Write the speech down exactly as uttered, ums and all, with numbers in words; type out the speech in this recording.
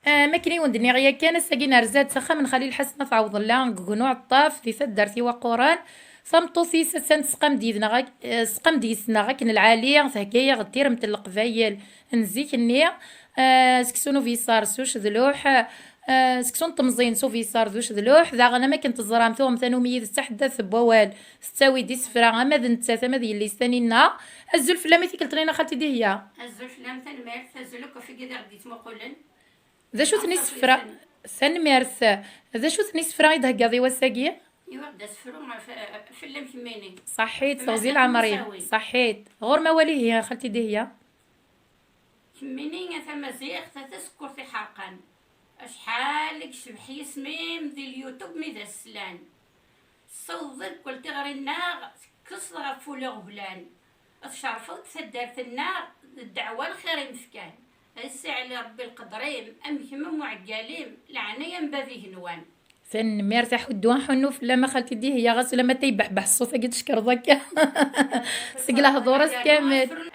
Ah, makken i wen-d-nniɣ yakan, ass-agi nerza-d s axxam n Xali Lḥasen At Ɛewḍella deg Ugnu Ɛeṭṭaf, di taddart Iwaquren. Tameṭṭut-is attan tesqam-d yid-neɣ ak-, eh, tesqam-d yis-neɣ akken lɛali, thegga-yaɣ-d tiremt n Leqbayel n zik-nni, eh, seksu n ubiṣar s ucedluḥ, eh, seksu n temẓin s ubiṣar d ucedluḥ. Daɣen, am akken teẓram, tuɣem tanumi yid-s taḥeddat n wawal, tettawi-d isefra ama d nettat ama d yelli-s Taninna. Azul fell-am i tikkelt-nni, a xalti Dihya. Azul fell-am, tanemmirt, azul akk ɣef wigi i ɣ-d-yettmuqulen. D acu-ten isefra? Tanemmirt. D acu-ten isefra i d-theggaḍ i wass-agi? Iwa d asefru ɣef, fell-am kemmini. Ṣaḥit, teɣzi lɛemri. Ṣaḥit. Ɣur-m awal ihi, a xalti Dihya. Kemmini a tamaziɣt, a tasekkurt iḥerqen. Acḥal i yecbeḥ yisem-im di lyutub mi d as-slan. Tessawḍeḍ irkel tiɣri-nneɣ, tekkseḍ ɣef wul iɣeblan. Tcerfeḍ-d taddart-nneɣ, d ddeɛwa lxir i m-fkan. A Ssi Ɛli, Rebbi lqedr-im, am kemm am uɛeggal-im, leɛnaya n bab igenwan. Tanemmirt, aḥuddu aḥunnu fell-am a xalti Dihya, ɣas ulamma taybeḥbeḥ ṣṣut-agi tcekreḍ akka. Seg lehdur-is kamel.